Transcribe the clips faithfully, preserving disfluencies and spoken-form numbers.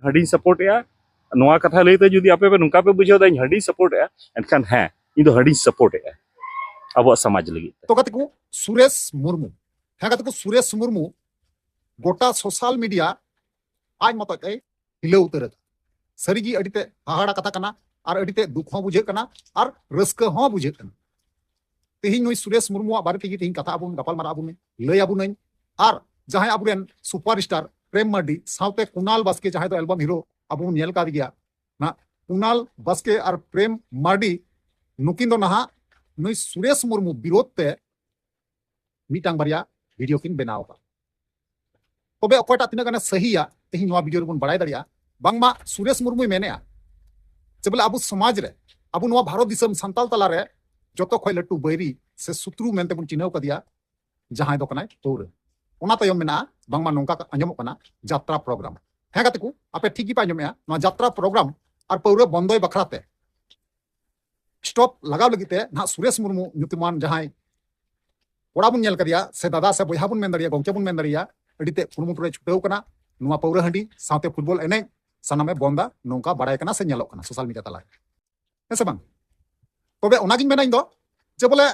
ᱦᱟᱺᱰᱤᱧ support ᱮᱜᱼᱟ᱾ ᱱᱚᱣᱟ ᱠᱟᱛᱷᱟ ᱞᱟᱹᱭᱛᱮ ᱡᱩᱫᱤ ᱟᱯᱮ ᱯᱮ ᱱᱚᱝᱠᱟ ᱯᱮ ᱵᱩᱡᱷᱟᱹᱣ ᱫᱟ ᱤᱧ ᱦᱟᱺᱰᱤᱧ ᱥᱟᱯᱳᱨᱴ ᱮᱜᱼᱟ, ᱮᱱᱠᱷᱟᱱ ᱦᱮᱸ, ᱤᱧ ᱫᱚ ᱦᱟᱺᱰᱤᱧ ᱥᱟᱯᱳᱨᱴ ᱮᱜᱼᱟ ᱟᱵᱚᱣᱟᱜ ᱥᱚᱢᱟᱡᱽ ᱞᱟᱹᱜᱤᱫ ᱛᱮ᱾ ᱛᱚ ᱜᱟᱛᱮ ᱠᱚ, ᱥᱩᱨᱮᱥ ᱢᱩᱨᱢᱩ, ᱦᱮᱸ ᱜᱟᱛᱮ ᱠᱚ, ᱥᱩᱨᱮᱥ ᱢᱩᱨᱢᱩ ᱜᱚᱴᱟ ᱥᱳᱥᱟᱞ ᱢᱤᱰᱤᱭᱟ ᱟᱡ ᱢᱚᱛᱚᱡ ᱮ ᱦᱤᱞᱟᱹᱣ ᱩᱛᱟᱹᱨ ᱟᱠᱟᱫᱟ᱾ ᱥᱟᱹᱨᱤᱜᱮ ᱟᱹᱰᱤ ᱛᱮ ᱦᱟᱦᱟᱲᱟ ᱠᱟᱛᱷᱟ ᱠᱟᱱᱟ, ᱟᱨ ᱟᱹᱰᱤ ᱛᱮ ᱫᱩᱠ ᱦᱚᱸ ᱵᱩᱡᱷᱟᱹᱜ ᱠᱟᱱᱟ ᱟᱨ ᱨᱟᱹᱥᱠᱟᱹ ᱦᱚᱸ ᱵᱩᱡᱷᱟᱹᱜ ᱠᱟᱱᱟ᱾ ᱛᱮᱦᱮᱧ ᱱᱩᱭ ᱥᱩᱨᱮᱥ ᱢᱩᱨᱢᱩᱣᱟᱜ ᱵᱟᱨᱮ ᱛᱮᱜᱮ ᱛᱮᱦᱮᱧ ᱠᱟᱛᱷᱟ ᱟᱵᱚᱱ ᱜᱟᱯᱟᱞ ᱢᱟᱨᱟᱜ ᱟᱵᱚᱱ, ᱞᱟᱹᱭ ᱟᱵᱚᱱᱟᱹᱧ᱾ ᱟᱨ ᱡᱟᱦᱟᱸᱭ ᱟᱵᱚᱨᱮᱱ ᱥᱩᱯᱟᱨ ᱥᱴᱟᱨ ᱯᱨᱮᱢ ᱢᱟᱨᱰᱤ ᱥᱟᱶᱛᱮ ᱠᱩᱱᱟᱞ ᱵᱟᱥᱠᱮ, ᱡᱟᱦᱟᱸᱭ ᱫᱚ ᱮᱞᱵᱟᱢ ᱦᱤᱨᱳ ᱟᱵᱚ ᱵᱚᱱ ᱧᱮᱞ ᱠᱟᱫᱮ ᱜᱮᱭᱟ ᱱᱟᱜ, ᱠᱩᱱᱟᱞ ᱵᱟᱥᱠᱮ ᱟᱨ ᱯᱨᱮᱢ ᱢᱟᱨᱰᱤ, ᱱᱩᱠᱤᱱ ᱫᱚ ᱱᱟᱦᱟᱜ ᱱᱩᱭ ᱥᱩᱨᱮᱥ ᱢᱩᱨᱢᱩ ᱵᱤᱨᱳᱫᱷ ᱛᱮ ᱢᱤᱫᱴᱟᱝ ᱵᱟᱨᱭᱟ ᱵᱷᱤᱰᱤᱭᱳ ᱠᱤᱱ ᱵᱮᱱᱟᱣ ᱟᱠᱟᱫ᱾ ᱛᱚᱵᱮ ᱚᱠᱚᱭᱴᱟᱜ ᱛᱤᱱᱟᱹᱜ ᱜᱟᱱᱮ ᱥᱟᱹᱦᱤᱭᱟ, ᱛᱮᱦᱮᱧ ᱱᱚᱣᱟ ᱵᱷᱤᱰᱤᱭᱳ ᱨᱮᱵᱚᱱ ᱵᱟᱲᱟᱭ ᱫᱟᱲᱮᱭᱟᱜᱼᱟ᱾ ᱵᱟᱝᱢᱟ ᱥᱩᱨᱮᱥ ᱢᱩᱨᱢᱩᱭ ᱢᱮᱱᱮᱜᱼᱟ ᱡᱮ ᱵᱚᱞᱮ ᱟᱵᱚ ᱥᱚᱢᱟᱡᱽ ᱨᱮ, ᱟᱵᱚ ᱱᱚᱣᱟ ᱵᱷᱟᱨᱚᱛ ᱫᱤᱥᱚᱢ ᱥᱟᱱᱛᱟᱞ ᱛᱟᱞᱟᱨᱮ ᱡᱚᱛᱚ ᱠᱷᱚᱱ ᱞᱟᱹᱴᱩ ᱵᱟᱹᱭᱨᱤ ᱥᱮ ᱥᱩᱛᱨᱩ ᱢᱮᱱᱛᱮ ᱵᱚᱱ ᱪᱤᱱᱦᱟᱹᱣ ᱠᱟᱫᱮᱭᱟ, ᱡᱟᱦᱟᱸᱭ ᱫᱚ ᱠᱟᱱᱟᱭ ᱯᱟᱹᱣᱨᱟᱹ᱾ ᱚᱱᱟ ᱛᱟᱭᱚᱢ ᱢᱮᱱᱟᱜᱼᱟ, ᱵᱟᱝᱢᱟ ᱱᱚᱝᱠᱟ ᱟᱸᱡᱚᱢᱚᱜ ᱠᱟᱱᱟ, ᱡᱟᱛᱨᱟ ᱯᱨᱳᱜᱨᱟᱢ᱾ ᱦᱮᱸ ᱜᱟᱛᱮ ᱠᱚ, ᱟᱯᱮ ᱴᱷᱤᱠ ᱜᱮᱯᱮ ᱟᱸᱡᱚᱢᱮᱜᱼᱟ, ᱱᱚᱣᱟ ᱡᱟᱛᱨᱟ ᱯᱨᱳᱜᱨᱟᱢ ᱟᱨ ᱯᱟᱹᱣᱨᱟᱹ ᱵᱚᱱᱫᱚᱭ ᱵᱟᱠᱷᱨᱟ ᱛᱮ ᱥᱴᱚᱯ ᱞᱟᱜᱟᱣ ᱞᱟᱹᱜᱤᱫ ᱛᱮ ᱱᱟᱦᱟᱜ ᱥᱩᱨᱮᱥ ᱢᱩᱨᱢᱩ ᱧᱩᱛᱩᱢᱟᱱ ᱡᱟᱦᱟᱸᱭ ᱠᱚᱲᱟ ᱵᱚᱱ ᱧᱮᱞ ᱠᱟᱫᱮᱭᱟ, ᱥᱮ ᱫᱟᱫᱟ ᱥᱮ ᱵᱚᱭᱦᱟ ᱵᱚᱱ ᱢᱮᱱ ᱫᱟᱲᱮᱭᱟᱜᱼᱟ, ᱜᱚᱢᱠᱮ ᱵᱚᱱ ᱢᱮᱱ ᱫᱟᱲᱮᱭᱟᱜᱼᱟ, ᱟᱹᱰᱤ ᱛᱮ ᱠᱩᱨᱩᱢᱩᱴᱩ ᱨᱮ ᱪᱷᱩᱴᱟᱹᱣ ᱠᱟᱱᱟ᱾ ᱱᱚᱣᱟ ᱯᱟᱹᱣᱨᱟᱹ ᱦᱟᱺᱰᱤ ᱥᱟᱶᱛᱮ ᱯᱷᱩᱴᱵᱚᱞ ᱮᱱᱮᱡ ᱥᱟᱱᱟᱢᱮ ᱵᱚᱱᱫᱟ, ᱱᱚᱝᱠᱟ ᱵᱟᱲᱟᱭ ᱠᱟᱱᱟ ᱥᱮ ᱧᱮᱞᱚᱜ ᱠᱟᱱᱟ ᱥᱳᱥᱟᱞ ᱢᱤᱰᱤᱭᱟ ᱛᱟᱞᱟᱨᱮ, ᱦᱮᱸ ᱥᱮ ᱵᱟᱝ? ᱛᱚᱵᱮ ᱚᱱᱟᱜᱤᱧ ᱢᱮᱱᱟ ᱤᱧ ᱫᱚ, ᱡᱮ ᱵᱚᱞᱮ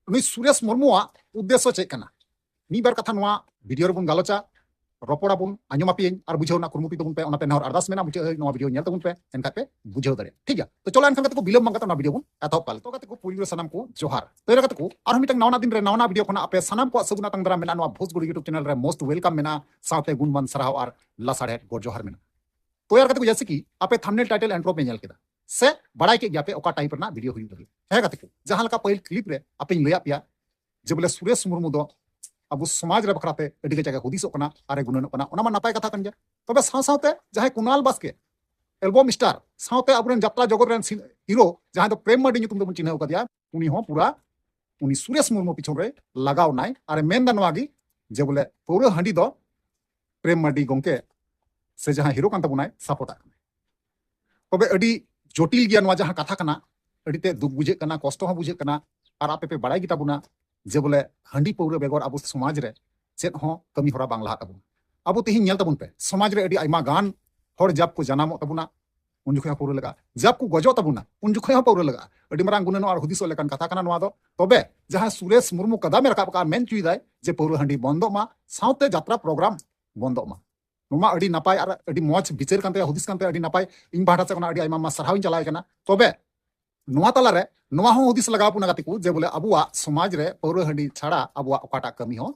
ᱱᱩᱭ ᱥᱩᱨᱮᱥ ᱢᱩᱨᱢᱩᱣᱟᱜ ᱩᱫᱽᱫᱮᱥᱥᱚ ᱪᱮᱫ ᱠᱟᱱᱟ? ᱢᱤᱫ ᱵᱟᱨ ᱠᱟᱛᱷᱟ ᱱᱚᱣᱟ ᱵᱷᱤᱰᱤᱭᱳ ᱨᱮᱵᱚᱱ ᱜᱟᱞᱚᱪᱟ, ᱨᱚᱯᱚᱲ ᱟᱵᱚᱱ, ᱟᱸᱡᱚᱢ ᱟᱯᱮᱭᱟᱹᱧ ᱟᱨ ᱵᱩᱡᱷᱟᱹᱣ ᱨᱮᱱᱟᱜ ᱠᱩᱨᱩᱢᱩᱴᱩᱭ ᱛᱟᱵᱚᱱ ᱯᱮ, ᱚᱱᱟ ᱯᱮ ᱱᱮᱦᱚᱨ ᱟᱨᱫᱟᱥ ᱢᱮᱱᱟᱜᱼᱟ, ᱢᱩᱪᱟᱹᱫ ᱦᱟᱹᱵᱤᱡ ᱱᱚᱣᱟ ᱵᱷᱤᱰᱤᱭᱳ ᱧᱮᱞ ᱛᱟᱵᱚᱱ ᱯᱮ, ᱮᱱᱠᱷᱟᱡ ᱯᱮ ᱵᱩᱡᱷᱟᱹᱣ ᱫᱟᱲᱮᱭᱟᱜᱼᱟ᱾ ᱴᱷᱤᱠ ᱜᱮᱭᱟ, ᱛᱚ ᱪᱚᱞᱚ ᱮᱱᱠᱷᱟᱱ ᱜᱟᱛᱮ ᱠᱚ, ᱵᱤᱞᱚᱢ ᱵᱟᱝ ᱠᱟᱛᱮ ᱚᱱᱟ ᱵᱷᱤᱰᱤᱭᱳ ᱵᱚᱱ ᱮᱛᱚᱦᱚᱵ ᱠᱟᱜ ᱞᱮᱜᱮ᱾ ᱛᱚ ᱜᱟᱛᱮ ᱠᱚ, ᱯᱩᱭᱞᱩ ᱨᱮ ᱥᱟᱱᱟᱢ ᱠᱚ ᱡᱚᱦᱟᱨ᱾ ᱛᱚ ᱜᱟᱛᱮ ᱠᱚ, ᱟᱨᱦᱚᱸ ᱢᱤᱫᱴᱟᱝ ᱱᱟᱣᱟ ᱱᱟᱜ ᱫᱤᱱ ᱨᱮ ᱱᱟᱣᱟ ᱱᱟᱜ ᱵᱷᱤᱰᱤᱭᱳ ᱠᱷᱚᱱᱟᱜ ᱟᱯᱮ ᱥᱟᱱᱟᱢ ᱠᱚᱣᱟᱜ ᱥᱟᱹᱜᱩᱱ ᱟᱛᱟᱝ ᱫᱟᱨᱟᱢ ᱢᱮᱱᱟᱜᱼᱟ᱾ ᱱᱚᱣᱟ ᱵᱷᱳᱡᱽ ᱜᱩᱰᱩ YouTube ᱪᱮᱱᱮᱞ ᱨᱮ most welcome ᱢᱮᱱᱟᱜᱼᱟ, ᱥᱟᱶᱛᱮ ᱜᱩᱱᱢᱟᱱ ᱥᱟᱨᱦᱟᱣ ᱟᱨ ᱞᱟᱥᱟᱲᱦᱮᱫ ᱜᱚᱰ ᱡᱚᱦᱟᱨ ᱢᱮᱱᱟᱜᱼᱟ᱾ ᱛᱚ ᱭᱟᱨ ᱜᱟᱛᱮ ᱠᱚ, ᱡᱮᱭᱥᱮ ᱠᱤ ᱟᱯᱮ ᱛᱷᱟᱢᱵᱱᱮᱞ ᱴᱟᱭᱴᱮᱞ ᱤᱱᱴᱨᱳ ᱯᱮ ᱧᱮᱞ ᱠᱮᱫᱟ, ᱥᱮ ᱵᱟᱲᱟᱭ ᱠᱮᱫ ᱜᱮᱭᱟ ᱯᱮ ᱚᱠᱟ ᱴᱟᱭᱤᱯ ᱨᱮᱱᱟᱜ ᱵᱷᱤᱰᱤᱭᱳ ᱦᱩᱭᱩᱜ ᱞᱟᱹᱜᱤᱫ᱾ ᱦᱮᱸ ᱜᱟᱛᱮ ᱠᱚ, ᱡᱟᱦᱟᱸ ᱞᱮᱠᱟ ᱯᱟᱹᱦᱤᱞ ᱠᱞᱤᱯ ᱨᱮ ᱟᱯᱮᱧ ᱞᱟᱹᱭᱟᱫ ᱯᱮᱭᱟ, ᱡᱮ ᱵᱚᱞᱮ ᱥᱩᱨᱮᱥ ᱢᱩᱨᱢᱩ ᱫᱚ ᱟᱵᱚ ᱥᱚᱢᱟᱡᱽ ᱨᱮ ᱵᱟᱠᱷᱨᱟ ᱛᱮ ᱟᱹᱰᱤ ᱠᱟᱡᱟᱠ ᱮ ᱦᱩᱫᱤᱥᱚᱜ ᱠᱟᱱᱟ ᱟᱨ ᱮ ᱜᱩᱱᱟᱹᱱᱚᱜ ᱠᱟᱱᱟ, ᱚᱱᱟ ᱢᱟ ᱱᱟᱯᱟᱭ ᱠᱟᱛᱷᱟ ᱠᱟᱱ ᱜᱮᱭᱟ᱾ ᱛᱚᱵᱮ ᱥᱟᱶ ᱥᱟᱶᱛᱮ ᱡᱟᱦᱟᱸᱭ ᱠᱩᱱᱟᱞ ᱵᱟᱥᱠᱮ, ᱮᱞᱵᱚᱢ ᱥᱴᱟᱨ, ᱥᱟᱶᱛᱮ ᱟᱵᱚᱨᱮᱱ ᱡᱟᱛᱨᱟ ᱡᱚᱜᱚᱛ ᱨᱮᱱ ᱥᱤ-, ᱦᱤᱨᱳ, ᱡᱟᱦᱟᱸᱭ ᱫᱚ ᱯᱨᱮᱢ ᱢᱟᱨᱰᱤ ᱧᱩᱛᱩᱢ ᱛᱮᱵᱚᱱ ᱪᱤᱱᱦᱟᱹᱣ ᱠᱟᱫᱮᱭᱟ, ᱩᱱᱤ ᱦᱚᱸ ᱯᱩᱨᱟ ᱩᱱᱤ ᱥᱩᱨᱮᱥ ᱢᱩᱨᱢᱩ ᱯᱤᱪᱷᱚᱱ ᱨᱮ ᱞᱟᱜᱟᱣ ᱱᱟᱭ ᱟᱨ ᱮ ᱢᱮᱱᱫᱟ ᱱᱚᱣᱟ ᱜᱮ, ᱡᱮ ᱵᱚᱞᱮ ᱯᱟᱹᱣᱨᱟᱹ ᱦᱟᱺᱰᱤ ᱫᱚ ᱯᱨᱮᱢ ᱢᱟᱨᱰᱤ ᱜᱚᱝᱠᱮ ᱥᱮ ᱡᱟᱦᱟᱸᱭ ᱦᱤᱨᱳ ᱠᱟᱱ ᱛᱟᱵᱚᱱᱟᱭ, ᱥᱟᱯᱳᱨᱴᱟᱜ ᱠᱟᱱᱟᱭ᱾ ᱛᱚᱵᱮ ᱟᱹᱰᱤ ᱡᱚᱴᱤᱞ ᱜᱮᱭᱟ ᱱᱚᱣᱟ ᱡᱟᱦᱟᱸ ᱠᱟᱛᱷᱟ ᱠᱟᱱᱟ, ᱟᱹᱰᱤ ᱛᱮ ᱫᱩᱠ ᱵᱩᱡᱷᱟᱹᱜ ᱠᱟᱱᱟ, ᱠᱚᱥᱴᱚ ᱦᱚᱸ ᱵᱩᱡᱷᱟᱹᱜ ᱠᱟᱱᱟ᱾ ᱟᱨ ᱟᱯᱮ ᱯᱮ ᱵᱟᱲᱟᱭ ᱜᱮᱛᱟ ᱵᱚᱱᱟ ᱡᱮ ᱵᱚᱞᱮ ᱦᱟᱺᱰᱤ ᱯᱟᱹᱣᱨᱟᱹ ᱵᱮᱜᱚᱨ ᱟᱵᱚ ᱥᱚᱢᱟᱡᱽ ᱨᱮ ᱪᱮᱫ ᱦᱚᱸ ᱠᱟᱹᱢᱤ ᱦᱚᱨᱟ ᱵᱟᱝ ᱞᱟᱦᱟᱜ ᱛᱟᱵᱚᱱᱟ᱾ ᱟᱵᱚ ᱛᱮᱦᱮᱧ ᱧᱮᱞ ᱛᱟᱵᱚᱱ ᱯᱮ, ᱥᱚᱢᱟᱡᱽ ᱨᱮ ᱟᱹᱰᱤ ᱟᱭᱢᱟ ᱜᱟᱱ ᱦᱚᱲ ᱡᱟᱵ ᱠᱚ ᱡᱟᱱᱟᱢᱚᱜ ᱛᱟᱵᱚᱱᱟ, ᱩᱱ ᱡᱚᱠᱷᱚᱱ ᱦᱚᱸ ᱯᱟᱹᱣᱨᱟᱹ ᱞᱟᱜᱟᱜᱼᱟ᱾ ᱡᱟᱵ ᱠᱚ ᱜᱚᱡᱚᱜ ᱛᱟᱵᱚᱱᱟ, ᱩᱱ ᱡᱚᱠᱷᱚᱱ ᱦᱚᱸ ᱯᱟᱹᱣᱨᱟᱹ ᱞᱟᱜᱟᱜᱼᱟ᱾ ᱟᱹᱰᱤ ᱢᱟᱨᱟᱝ ᱜᱩᱱᱟᱹᱱᱚᱜ ᱟᱨ ᱦᱩᱫᱤᱥᱚᱜ ᱞᱮᱠᱟᱱ ᱠᱟᱛᱷᱟ ᱠᱟᱱᱟ ᱱᱚᱣᱟ ᱫᱚ᱾ ᱛᱚᱵᱮ ᱡᱟᱦᱟᱸ ᱥᱩᱨᱮᱥ ᱢᱩᱨᱢᱩ ᱠᱟᱫᱟᱢᱮ ᱨᱟᱠᱟᱵ ᱟᱠᱟᱫᱼᱟ, ᱢᱮᱱ ᱦᱚᱪᱚᱭᱮᱫᱟᱭ ᱡᱮ ᱯᱟᱹᱣᱨᱟᱹ ᱦᱟᱺᱰᱤ ᱵᱚᱱᱫᱚᱜ ᱢᱟ, ᱥᱟᱶᱛᱮ ᱡᱟᱛᱨᱟ ᱯᱨᱳᱜᱨᱟᱢ ᱵᱚᱱᱫᱚᱜ ᱢᱟ᱾ ᱱᱚᱣᱟ ᱟᱹᱰᱤ ᱱᱟᱯᱟᱭ ᱟᱨ ᱟᱹᱰᱤ ᱢᱚᱡᱽ ᱵᱤᱪᱟᱹᱨ ᱠᱟᱱ ᱛᱟᱭᱟ, ᱦᱩᱫᱤᱥ ᱠᱟᱱ ᱛᱟᱭᱟ, ᱟᱹᱰᱤ ᱱᱟᱯᱟᱭ᱾ ᱤᱧ ᱯᱟᱦᱴᱟ ᱥᱮᱫ ᱠᱷᱚᱱᱟᱜ ᱟᱹᱰᱤ ᱟᱭᱢᱟ ᱟᱭᱢᱟ ᱥᱟᱨᱦᱟᱣ ᱤᱧ ᱪᱟᱞᱟᱣ ᱠᱟᱱᱟ᱾ ᱛᱚᱵᱮ ᱱᱚᱣᱟ ᱛᱟᱞᱟᱨᱮ ᱱᱚᱣᱟ ᱦᱚᱸ ᱦᱩᱫᱤᱥ ᱞᱟᱜᱟᱣ ᱵᱚᱱᱟ ᱜᱟᱛᱮ ᱠᱚ, ᱡᱮ ᱵᱚᱞᱮ ᱟᱵᱚᱣᱟᱜ ᱥᱚᱢᱟᱡᱽ ᱨᱮ ᱯᱟᱹᱣᱨᱟᱹ ᱦᱟᱺᱰᱤ ᱪᱷᱟᱲᱟ ᱟᱵᱚᱣᱟᱜ ᱚᱠᱟᱴᱟᱜ ᱠᱟᱹᱢᱤ ᱦᱚᱸ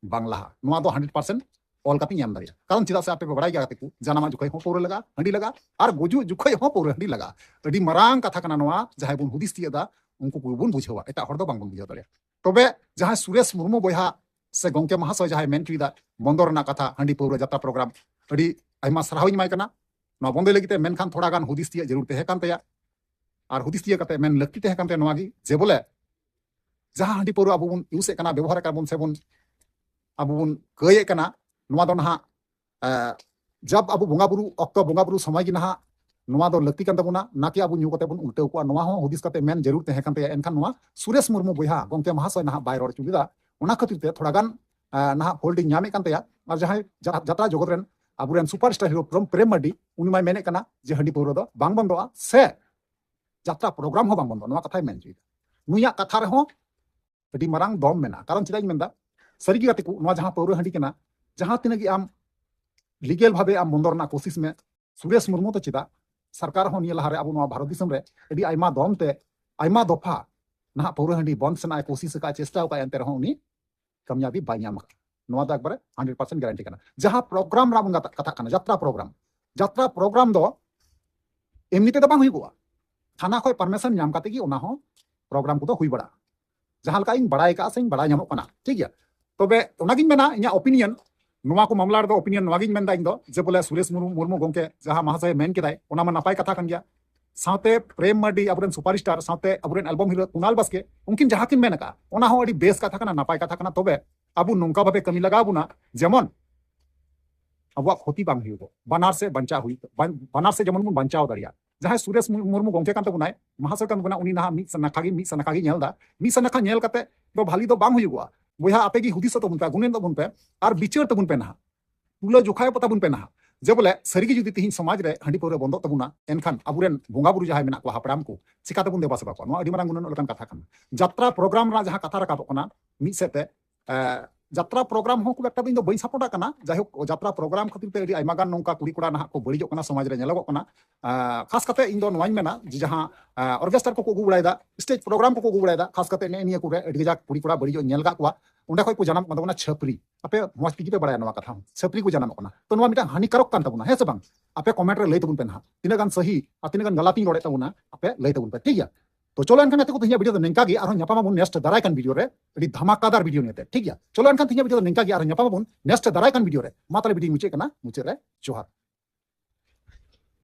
ᱵᱟᱝ ᱞᱟᱦᱟ᱾ ᱱᱚᱣᱟ ᱫᱚ ᱦᱟᱱᱰᱨᱮᱰ ᱯᱟᱨᱥᱮᱱᱴ ᱚᱞ ᱠᱟᱛᱮᱧ ᱮᱢ ᱫᱟᱲᱮᱭᱟᱜᱼᱟ᱾ ᱠᱟᱨᱚᱱ ᱪᱮᱫᱟᱜ ᱥᱮ ᱟᱯᱮ ᱯᱮ ᱵᱟᱲᱟᱭ ᱜᱮᱭᱟ ᱜᱟᱛᱮ ᱠᱚ, ᱡᱟᱱᱟᱢᱚᱜ ᱡᱚᱠᱷᱚᱡ ᱦᱚᱸ ᱯᱟᱹᱣᱨᱟᱹ ᱞᱟᱜᱟᱜᱼᱟ, ᱦᱟᱺᱰᱤ ᱞᱟᱜᱟᱜᱼᱟ, ᱟᱨ ᱜᱩᱡᱩᱜ ᱡᱚᱠᱷᱚᱡ ᱦᱚᱸ ᱯᱟᱹᱣᱨᱟᱹ ᱦᱟᱺᱰᱤ ᱞᱟᱜᱟᱜᱼᱟ᱾ ᱟᱹᱰᱤ ᱢᱟᱨᱟᱝ ᱠᱟᱛᱷᱟ ᱠᱟᱱᱟ ᱱᱚᱣᱟ, ᱡᱟᱦᱟᱸᱭ ᱵᱚᱱ ᱦᱩᱫᱤᱥ ᱛᱤᱭᱳᱜ ᱮᱫᱟ ᱩᱱᱠᱩ ᱠᱚᱜᱮ ᱵᱚᱱ ᱵᱩᱡᱷᱟᱹᱣᱟ, ᱮᱴᱟᱜ ᱦᱚᱲ ᱫᱚ ᱵᱟᱝᱵᱚᱱ ᱵᱩᱡᱷᱟᱹᱣ ᱫᱟᱲᱮᱭᱟᱜᱼᱟ᱾ ᱛᱚᱵᱮ ᱡᱟᱦᱟᱸᱭ ᱥᱩᱨᱮᱥ ᱢᱩᱨᱢᱩ ᱵᱚᱭᱦᱟ ᱥᱮ ᱜᱚᱝᱠᱮ ᱢᱟᱦᱟᱥᱚᱭ ᱡᱟᱦᱟᱸᱭ ᱢᱮᱱ ᱦᱚᱪᱚᱭᱮᱫᱟ ᱵᱚᱱᱫᱚ ᱨᱮᱱᱟᱜ ᱠᱟᱛᱷᱟ, ᱦᱟᱺᱰᱤ ᱯᱟᱹᱣᱨᱟᱹ ᱡᱟᱛᱨᱟ ᱯᱨᱳᱜᱨᱟᱢ, ᱟᱹᱰᱤ ᱟᱭᱢᱟ ᱥᱟᱨᱦᱟᱣ ᱤᱧ ᱮᱢᱟᱭ ᱠᱟᱱᱟ ᱱᱚᱣᱟ ᱵᱚᱱᱫᱚᱭ ᱞᱟᱹᱜᱤᱫ ᱛᱮ᱾ ᱢᱮᱱᱠᱷᱟᱱ ᱛᱷᱚᱲᱟ ᱜᱟᱱ ᱦᱩᱫᱤᱥ ᱛᱤᱭᱳᱜ ᱡᱟᱹᱨᱩᱲ ᱛᱟᱦᱮᱸ ᱠᱟᱱ ᱛᱟᱭᱟ, ᱟᱨ ᱦᱩᱫᱤᱥ ᱛᱤᱭᱳᱜ ᱠᱟᱛᱮ ᱢᱮᱱ ᱞᱟᱹᱠᱛᱤ ᱛᱟᱦᱮᱸ ᱠᱟᱱ ᱛᱟᱭᱟ ᱱᱚᱣᱟ ᱜᱮ, ᱡᱮ ᱵᱚᱞᱮ ᱡᱟᱦᱟᱸ ᱦᱟᱺᱰᱤ ᱯᱟᱹᱣᱨᱟᱹ ᱟᱵᱚ ᱵᱚᱱ ᱤᱭᱩᱡᱽ ᱮᱫ ᱠᱟᱱᱟ, ᱵᱮᱵᱚᱦᱟᱨᱮᱫ ᱠᱟᱱᱟ ᱵᱚᱱ ᱥᱮᱵᱚᱱ ᱟᱵᱚ ᱵᱚᱱ ᱠᱟᱹᱭᱮᱫ ᱠᱟᱱᱟ, ᱱᱚᱣᱟ ᱫᱚ ᱱᱟᱦᱟᱜ, ᱮ, ᱡᱟᱵ ᱟᱵᱚ ᱵᱚᱸᱜᱟ ᱵᱩᱨᱩ ᱚᱠᱛᱚ, ᱵᱚᱸᱜᱟ ᱵᱩᱨᱩ ᱥᱚᱢᱚᱭ ᱜᱮ ᱱᱟᱦᱟᱜ ᱱᱚᱣᱟ ᱫᱚ ᱞᱟᱹᱠᱛᱤ ᱠᱟᱱ ᱛᱟᱵᱚᱱᱟ, ᱱᱟᱠᱤ ᱟᱵᱚ ᱧᱩ ᱠᱟᱛᱮ ᱵᱚᱱ ᱩᱞᱴᱟᱹᱣ ᱠᱚᱜᱼᱟ᱾ ᱱᱚᱣᱟ ᱦᱚᱸ ᱦᱩᱫᱤᱥ ᱠᱟᱛᱮ ᱢᱮᱱ ᱡᱟᱹᱨᱩᱲ ᱛᱟᱦᱮᱸ ᱠᱟᱱ ᱛᱟᱭᱟ᱾ ᱮᱱᱠᱷᱟᱱ ᱱᱚᱣᱟ ᱥᱩᱨᱮᱥ ᱢᱩᱨᱢᱩ ᱵᱚᱭᱦᱟ ᱜᱚᱝᱠᱮ ᱢᱟᱦᱟᱥᱚᱭ ᱱᱟᱦᱟᱜ ᱵᱟᱭ ᱨᱚᱲ ᱦᱚᱪᱚ ᱞᱮᱫᱟ᱾ ᱚᱱᱟ ᱠᱷᱟᱹᱛᱤᱨ ᱛᱮ ᱛᱷᱚᱲᱟ ᱜᱟᱱ, ᱮ, ᱱᱟᱦᱟᱜ ᱯᱷᱚᱞᱴ ᱤᱧ ᱧᱟᱢᱮᱫ ᱠᱟᱱ ᱛᱟᱭᱟ᱾ ᱟᱨ ᱡᱟᱦᱟᱸᱭ ᱡᱟ-, ᱡᱟᱛᱨᱟ ᱡᱚᱜᱚᱛ ᱨᱮᱱ ᱟᱵᱚᱨᱮᱱ ᱥᱩᱯᱟᱨ ᱥᱴᱟᱨ ᱦᱤᱨᱳ ᱯᱨᱮᱢ, ᱯᱨᱮᱢ ᱢᱟᱨᱰᱤ, ᱩᱱᱤ ᱢᱟᱭ ᱢᱮᱱᱮᱫ ᱠᱟᱱᱟ ᱡᱮ ᱦᱟᱺᱰᱤ ᱯᱟᱹᱣᱨᱟᱹ ᱫᱚ ᱵᱟᱝ ᱵᱚᱱᱫᱚᱜᱼᱟ ᱥᱮ ᱡᱟᱛᱨᱟ ᱯᱨᱳᱜᱨᱟᱢ ᱦᱚᱸ ᱵᱟᱝ ᱵᱚᱱᱫᱚᱜᱼᱟ, ᱱᱚᱣᱟ ᱠᱟᱛᱷᱟᱭ ᱢᱮᱱ ᱦᱚᱪᱚᱭᱮᱫᱟ᱾ ᱱᱩᱭᱟᱜ ᱠᱟᱛᱷᱟ ᱨᱮᱦᱚᱸ ᱟᱹᱰᱤ ᱢᱟᱨᱟᱝ ᱫᱚᱢ ᱢᱮᱱᱟᱜᱼᱟ᱾ ᱠᱟᱨᱚᱱ ᱪᱮᱫᱟᱜ ᱤᱧ ᱢᱮᱱᱫᱟ, ᱥᱟᱹᱨᱤᱜᱮ ᱜᱟᱛᱮ ᱠᱚ, ᱱᱚᱣᱟ ᱡᱟᱦᱟᱸ ᱯᱟᱹᱣᱨᱟᱹ ᱦᱟᱺᱰᱤ ᱠᱟᱱᱟ, ᱡᱟᱦᱟᱸ ᱛᱤᱱᱟᱹᱜ ᱜᱮ ᱟᱢ ᱞᱤᱜᱮᱞ ᱵᱷᱟᱵᱮ ᱟᱢ ᱵᱚᱱᱫᱚ ᱨᱮᱱᱟᱜ ᱠᱳᱥᱤᱥ ᱢᱮ, ᱥᱩᱨᱮᱥ ᱢᱩᱨᱢᱩ ᱫᱚ ᱪᱮᱫᱟᱜ? ᱥᱚᱨᱠᱟᱨ ᱦᱚᱸ ᱱᱤᱭᱟᱹ ᱞᱟᱦᱟᱨᱮ ᱟᱵᱚ ᱱᱚᱣᱟ ᱵᱷᱟᱨᱚᱛ ᱫᱤᱥᱚᱢ ᱨᱮ ᱟᱹᱰᱤ ᱟᱭᱢᱟ ᱫᱚᱢ ᱛᱮ, ᱟᱭᱢᱟ ᱫᱚᱯᱷᱟ ᱱᱟᱦᱟᱜ ᱯᱟᱹᱣᱨᱟᱹ ᱦᱟᱺᱰᱤ ᱵᱚᱱᱫ ᱨᱮᱱᱟᱜ ᱮ ᱠᱳᱥᱤᱥ ᱟᱠᱟᱫ, ᱪᱮᱥᱴᱟ ᱟᱠᱟᱫ, ᱮᱱᱛᱮ ᱨᱮᱦᱚᱸ ᱩᱱᱤ ᱠᱟᱢᱭᱟᱵᱤ ᱵᱟᱭ ᱧᱟᱢ ᱟᱠᱟᱫᱟ᱾ ᱱᱚᱣᱟ ᱫᱚ ᱮᱠᱵᱟᱨᱮ ᱦᱟᱱᱰᱨᱮᱰ ᱯᱟᱨᱥᱮᱱᱴ ᱜᱮᱨᱮᱱᱴᱤ ᱠᱟᱱᱟ᱾ ᱡᱟᱦᱟᱸ ᱯᱨᱳᱜᱨᱟᱢ ᱨᱮᱱᱟᱜ ᱵᱚᱱ ᱠᱟᱛᱷᱟ-, ᱠᱟᱛᱷᱟᱜ ᱠᱟᱱᱟ, ᱡᱟᱛᱨᱟ ᱯᱨᱳᱜᱨᱟᱢ, ᱡᱟᱛᱨᱟ ᱯᱨᱳᱜᱨᱟᱢ ᱫᱚ ᱮᱢᱱᱤ ᱛᱮᱫᱚ ᱵᱟᱝ ᱦᱩᱭᱩᱜᱚᱜᱼᱟ, ᱛᱷᱟᱱᱟ ᱠᱷᱚᱱ ᱯᱟᱨᱢᱤᱥᱚᱱ ᱧᱟᱢ ᱠᱟᱛᱮ ᱜᱮ ᱚᱱᱟ ᱦᱚᱸ ᱯᱨᱳᱜᱨᱟᱢ ᱠᱚᱫᱚ ᱦᱩᱭ ᱵᱟᱲᱟᱜᱼᱟ, ᱡᱟᱦᱟᱸ ᱞᱮᱠᱟ ᱤᱧ ᱵᱟᱲᱟᱭ ᱠᱟᱜᱼᱟ ᱥᱮᱧ ᱵᱟᱲᱟᱭ ᱧᱟᱢᱚᱜ ᱠᱟᱱᱟ, ᱴᱷᱤᱠ ᱜᱮᱭᱟ᱾ ᱛᱚᱵᱮ ᱚᱱᱟᱜᱤᱧ ᱢᱮᱱᱟ, ᱤᱧᱟᱹᱜ ᱚᱯᱤᱱᱤᱭᱚᱱ, ᱱᱚᱣᱟ ᱠᱚ ᱢᱟᱢᱞᱟ ᱨᱮᱫᱚ ᱚᱯᱤᱱᱤᱭᱚᱱ ᱱᱚᱣᱟᱜᱤᱧ ᱢᱮᱱᱫᱟ ᱤᱧ ᱫᱚ, ᱡᱮ ᱵᱚᱞᱮ ᱥᱩᱨᱮᱥ ᱢᱩᱨᱢᱩ, ᱢᱩᱨᱢᱩ ᱜᱚᱝᱠᱮ ᱡᱟᱦᱟᱸ ᱢᱟᱦᱟᱥᱚᱭ ᱢᱮᱱ ᱠᱮᱫᱟᱭ, ᱚᱱᱟ ᱢᱟ ᱱᱟᱯᱟᱭ ᱠᱟᱛᱷᱟ ᱠᱟᱱ ᱜᱮᱭᱟ᱾ ᱥᱟᱶᱛᱮ ᱯᱨᱮᱢ ᱢᱟᱨᱰᱤ, ᱟᱵᱚᱨᱮᱱ ᱥᱩᱯᱟᱨ ᱥᱴᱟᱨ, ᱥᱟᱶᱛᱮ ᱟᱵᱚᱨᱮᱱ ᱮᱞᱵᱟᱢ ᱦᱤᱨᱳ ᱠᱩᱱᱟᱞ ᱵᱟᱥᱠᱮ, ᱩᱱᱠᱤᱱ ᱡᱟᱦᱟᱸ ᱠᱤᱱ ᱢᱮᱱ ᱟᱠᱟᱫᱼᱟ, ᱚᱱᱟ ᱦᱚᱸ ᱟᱹᱰᱤ ᱵᱮᱥ ᱠᱟᱛᱷᱟ ᱠᱟᱱᱟ, ᱱᱟᱯᱟᱭ ᱠᱟᱛᱷᱟ ᱠᱟᱱᱟ᱾ ᱛᱚᱵᱮ ᱟᱵᱚ ᱱᱚᱝᱠᱟ ᱵᱷᱟᱵᱮ ᱠᱟᱹᱢᱤ ᱞᱟᱜᱟᱣ ᱵᱚᱱᱟ, ᱡᱮᱢᱚᱱ ᱟᱵᱚᱣᱟᱜ ᱠᱷᱚᱛᱤ ᱵᱟᱝ ᱦᱩᱭᱩᱜ, ᱵᱟᱱᱟᱨ ᱥᱮᱫ ᱵᱟᱧᱪᱟᱣ ᱦᱩᱭᱩᱜ, ᱵᱟᱱ-, ᱵᱟᱱᱟᱨ ᱥᱮᱫ ᱡᱮᱢᱚᱱ ᱵᱚᱱ ᱵᱟᱧᱪᱟᱣ ᱫᱟᱲᱮᱭᱟᱜ᱾ ᱡᱟᱦᱟᱸᱭ ᱥᱩᱨᱮᱥ ᱢᱩ-, ᱢᱩᱨᱢᱩ ᱜᱚᱝᱠᱮ ᱠᱟᱱ ᱛᱟᱵᱚᱱᱟᱭ, ᱢᱟᱦᱟᱥᱚᱭ ᱠᱟᱱ ᱛᱟᱵᱚᱱᱟ, ᱩᱱᱤ ᱱᱟᱦᱟᱜ ᱢᱤᱫ ᱱᱟᱠᱷᱟ ᱜᱮ, ᱢᱤᱫ ᱱᱟᱠᱷᱟ ᱜᱮ ᱧᱮᱞ ᱮᱫᱟ᱾ ᱢᱤᱫ ᱱᱟᱠᱷᱟ ᱧᱮᱞ ᱠᱟᱛᱮ ᱫᱚ ᱵᱷᱟᱞᱤ ᱫᱚ ᱵᱟᱝ ᱦᱩᱭᱩᱜᱚᱜᱼᱟ᱾ ᱵᱚᱭᱦᱟ, ᱟᱯᱮ ᱜᱮ ᱦᱩᱫᱤᱥᱚᱜ ᱛᱟᱵᱚᱱ ᱯᱮ, ᱜᱩᱱᱟᱹᱱ ᱛᱟᱵᱚᱱ ᱯᱮ, ᱟᱨ ᱵᱤᱪᱟᱹᱨ ᱛᱟᱵᱚᱱ ᱯᱮ ᱱᱟᱦᱟᱜ, ᱛᱩᱞᱟᱹ ᱡᱚᱠᱷᱟᱭ ᱛᱟᱵᱚᱱ ᱯᱮ ᱱᱟᱦᱟᱜ᱾ ᱡᱮ ᱵᱚᱞᱮ ᱥᱟᱹᱨᱤᱜᱮ ᱡᱩᱫᱤ ᱛᱤᱦᱤᱧ ᱥᱚᱢᱟᱡᱽ ᱨᱮ ᱦᱟᱺᱰᱤ ᱯᱟᱹᱣᱨᱟᱹ ᱵᱚᱱᱫᱚᱜ ᱛᱟᱵᱚᱱᱟ, ᱮᱱᱠᱷᱟᱱ ᱟᱵᱚᱨᱮᱱ ᱵᱚᱸᱜᱟ ᱵᱩᱨᱩ ᱡᱟᱦᱟᱸᱭ ᱢᱮᱱᱟᱜ ᱠᱚᱣᱟ, ᱦᱟᱯᱲᱟᱢ ᱠᱚ, ᱪᱤᱠᱟᱛᱮᱵᱚᱱ ᱫᱮᱵᱟ ᱥᱮᱵᱟ ᱠᱚᱣᱟ? ᱱᱚᱣᱟ ᱟᱹᱰᱤ ᱢᱟᱨᱟᱝ ᱜᱩᱱᱟᱹᱱᱚᱜ ᱞᱮᱠᱟᱱ ᱠᱟᱛᱷᱟ ᱠᱟᱱᱟ᱾ ᱡᱟᱛᱨᱟ ᱯᱨᱳᱜᱨᱟᱢ ᱨᱮᱱᱟᱜ ᱡᱟᱦᱟᱸ ᱠᱟᱛᱷᱟ ᱨᱟᱠᱟᱵᱚᱜ ᱠᱟᱱᱟ, ᱢᱤᱫ ᱥᱮᱫ ᱛᱮ, ᱮ, ᱡᱟᱛᱨᱟ ᱯᱨᱳᱜᱨᱟᱢ ᱦᱚᱸ ᱠᱷᱩᱵ ᱮᱠᱴᱟ ᱫᱚ ᱤᱧ ᱫᱚ ᱵᱟᱹᱧ ᱥᱟᱯᱳᱨᱴᱟᱜ ᱠᱟᱱᱟ᱾ ᱡᱟᱭᱦᱳᱠ, ᱡᱟᱛᱨᱟ ᱯᱨᱳᱜᱨᱟᱢ ᱠᱷᱟᱹᱛᱤᱨ ᱛᱮ ᱟᱹᱰᱤ ᱟᱭᱢᱟ ᱜᱟᱱ ᱱᱚᱝᱠᱟ ᱠᱩᱲᱤ ᱠᱚᱲᱟ ᱱᱟᱦᱟᱜ ᱠᱚ ᱵᱟᱹᱲᱤᱡᱚᱜ ᱠᱟᱱᱟ, ᱥᱚᱢᱟᱡᱽ ᱨᱮ ᱧᱮᱞᱚᱜᱚᱜ ᱠᱟᱱᱟ᱾ ᱟ, ᱠᱷᱟᱥ ᱠᱟᱛᱮ ᱤᱧ ᱫᱚ ᱱᱚᱣᱟᱧ ᱢᱮᱱᱟ ᱡᱮ ᱡᱟᱦᱟᱸ, ᱟ, ᱚᱨᱜᱮᱥᱴᱟᱨ ᱠᱚᱠᱚ ᱟᱹᱜᱩ ᱵᱟᱲᱟᱭᱮᱫᱟ, ᱥᱴᱮᱡ ᱯᱨᱳᱜᱨᱟᱢ ᱠᱚᱠᱚ ᱟᱹᱜᱩ ᱵᱟᱲᱟᱭᱮᱫᱟ, ᱠᱷᱟᱥ ᱠᱟᱛᱮ ᱱᱮᱜᱼᱮ ᱱᱤᱭᱟᱹ ᱠᱚᱨᱮ ᱟᱹᱰᱤ ᱠᱟᱡᱟᱠ ᱠᱩᱲᱤ ᱠᱚᱲᱟ ᱵᱟᱹᱲᱤᱡᱚᱜ ᱧᱮᱞ ᱟᱠᱟᱫ ᱠᱚᱣᱟ᱾ ᱚᱸᱰᱮ ᱠᱷᱚᱱ ᱠᱚ ᱡᱟᱱᱟᱢᱚᱜ ᱠᱟᱱ ᱛᱟᱵᱚᱱᱟ ᱪᱷᱟᱹᱯᱨᱤ᱾ ᱟᱯᱮ ᱢᱚᱡᱽ ᱛᱮᱜᱮ ᱯᱮ ᱵᱟᱲᱟᱭᱟ ᱱᱚᱣᱟ ᱠᱟᱛᱷᱟ ᱦᱚᱸ, ᱪᱷᱟᱹᱯᱨᱤ ᱠᱚ ᱡᱟᱱᱟᱢᱚᱜ ᱠᱟᱱᱟ᱾ ᱛᱚ ᱱᱚᱣᱟ ᱢᱤᱫᱴᱟᱝ ᱦᱟᱹᱱᱤᱠᱟᱨᱚᱠ ᱠᱟᱱ ᱛᱟᱵᱚᱱᱟ, ᱦᱮᱸ ᱥᱮ ᱵᱟᱝ? ᱟᱯᱮ ᱠᱚᱢᱮᱱᱴ ᱨᱮ ᱞᱟᱹᱭ ᱛᱟᱵᱚᱱ ᱯᱮ ᱱᱟᱦᱟᱜ, ᱛᱤᱱᱟᱹᱜ ᱜᱟᱱ ᱥᱟᱹᱦᱤ ᱟᱨ ᱛᱤᱱᱟᱹᱜ ᱜᱟᱱ ᱜᱟᱞᱟᱛᱤᱧ ᱨᱚᱲᱮᱫ ᱛᱟᱵᱚᱱᱟ, ᱟᱯᱮ ᱞᱟᱹᱭ ᱛᱟᱵᱚᱱ ᱯᱮ, ᱴᱷᱤᱠ ᱜᱮᱭᱟ? ᱛᱚ ᱪᱚᱞᱚ ᱮᱱᱠᱷᱟᱱ ᱜᱟᱛᱮ ᱠᱚ, ᱛᱮᱦᱮᱧᱟᱜ ᱵᱷᱤᱰᱤᱭᱳ ᱫᱚ ᱱᱤᱝᱠᱟ ᱜᱮ, ᱟᱨᱦᱚᱸ ᱧᱟᱯᱟᱢ ᱟᱵᱚᱱ ᱱᱮᱠᱥᱴ ᱫᱟᱨᱟᱭ ᱠᱟᱱ ᱵᱷᱤᱰᱤᱭᱳ ᱨᱮ, ᱟᱹᱰᱤ ᱫᱷᱟᱢᱟᱠᱟᱫᱟᱨ ᱵᱷᱤᱰᱤᱭᱳ ᱱᱤᱭᱮᱛᱮ, ᱴᱷᱤᱠ ᱜᱮᱭᱟ? ᱪᱚᱞᱚ ᱮᱱᱠᱷᱟᱱ ᱛᱮᱦᱮᱧᱟᱜ ᱵᱷᱤᱰᱤᱭᱳ ᱫᱚ ᱱᱤᱝᱠᱟ ᱜᱮ, ᱟᱨᱦᱚᱸ ᱧᱟᱯᱟᱢ ᱟᱵᱚᱱ ᱱᱮᱠᱥᱴ ᱫᱟᱨᱟᱭ ᱠᱟᱱ ᱵᱷᱤᱰᱤᱭᱳ ᱨᱮ᱾ ᱢᱟ ᱛᱟᱦᱞᱮ ᱵᱷᱤᱰᱤᱭᱳ ᱢᱩᱪᱟᱹᱫ ᱠᱟᱱᱟ, ᱢᱩᱪᱟᱹᱫ ᱨᱮ ᱡᱚᱦᱟᱨ᱾